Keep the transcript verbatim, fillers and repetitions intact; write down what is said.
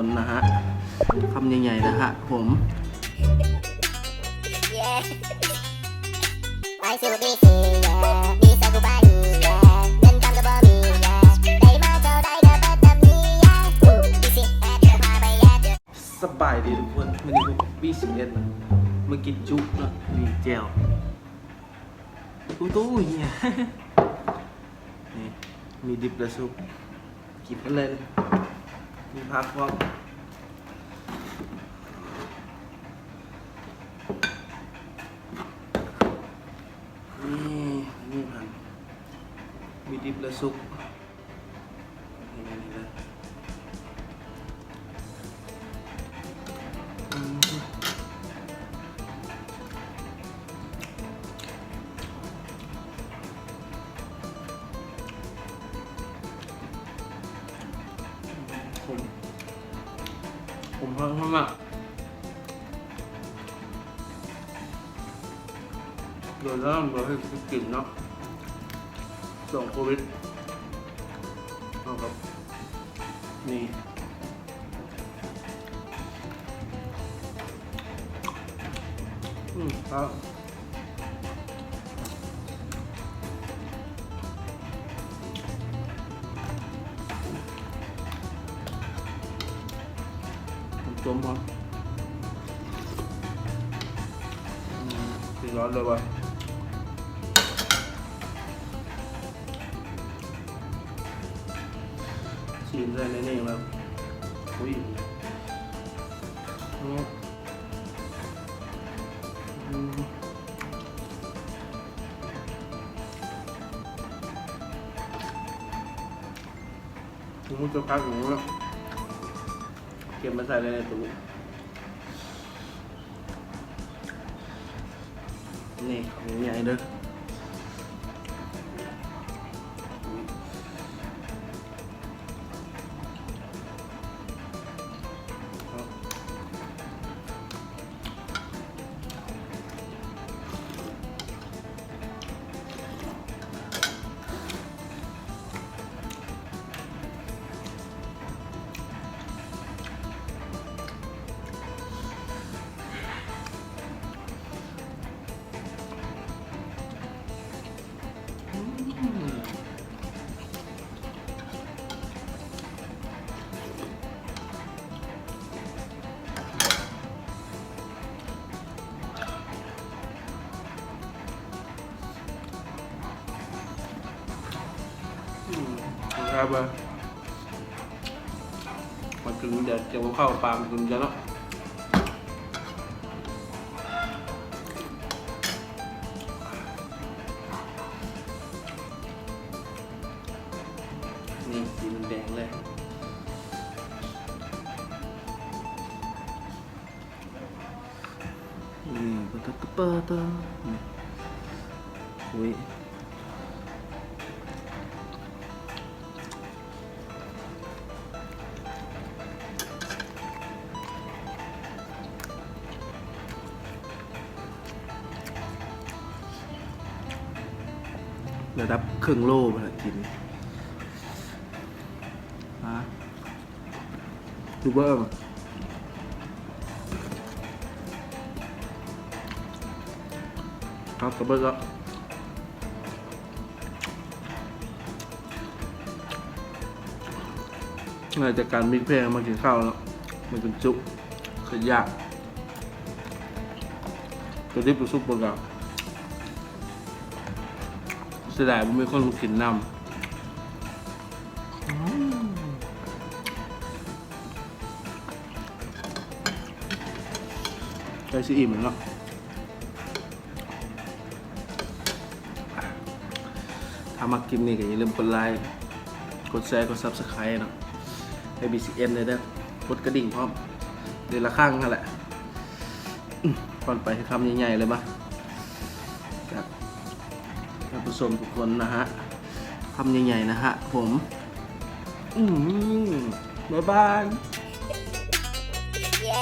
คนนะฮะ คำใหญ่ๆนะฮะผม ไปสู่ดีซีเย่มีสกูบาดีเย่เงินคำก็บ่มีเย่ได้มาเท่าใดก็เบิดนำนี้เย่ดีซีแอดเดี๋ยวพาไปแย่ สบายดีทุกคน วันนี้พบกับ บีซีเอส นะ มากินจุนะ มีแจ่ว อู้ตู้เฮีย นี่ มีดิบและสุก กินกันเลย มีผักพร้อม นี่ นี่ผัก มีดิบและสุก นี่นะ นี่นะ อืม ขม ขมมากๆ โดยเริ่มเราให้กินเนาะ ช่วงโควิด เอาครับ นี่ อืมครับ ต้มครับ อืม กินร้อนเลยว่ะ ซีนใส่ในนี่ครับ อุ้ย อืม อืม มันจะพักอย่างนี้นะ เก็บมาใส่ในตู้ นี่ ของใหญ่เด้อ อืม ครับว่า มากินเดี๋ยวเกี่ยวข้าวปลามากินกันเนาะ นี่สีมันแดงเลย นี่ ปะตะตะปะตะ นี่ อุ้ย ระดับเครื่องโล่มาละกิน ฮะ ดูเบอร์ ครับ กระเบิดแล้ว น่าจะการมิกเพลงมากินข้าวแล้ว มันกินจุ ขยะ กระดิบกระซุบบนกัน เสียดายบ่มีคนมากินนำ อืม ใกล้สิอิ่มแล้วเนาะ ถ้ามักคลิปนี้ก็อย่าลืมกดไลค์ กดแชร์ กด Subscribe เนาะ ให้ บีซีเอส เลยเด้อ กดกระดิ่งพร้อม เดือนละครั้งนั่นแหละ อืม ก่อนไปคำใหญ่ๆเลยปะ จากท่านผู้ชมทุกคนนะฮะ คำใหญ่ๆนะฮะ ผม อืม บ๊ายบาย เย่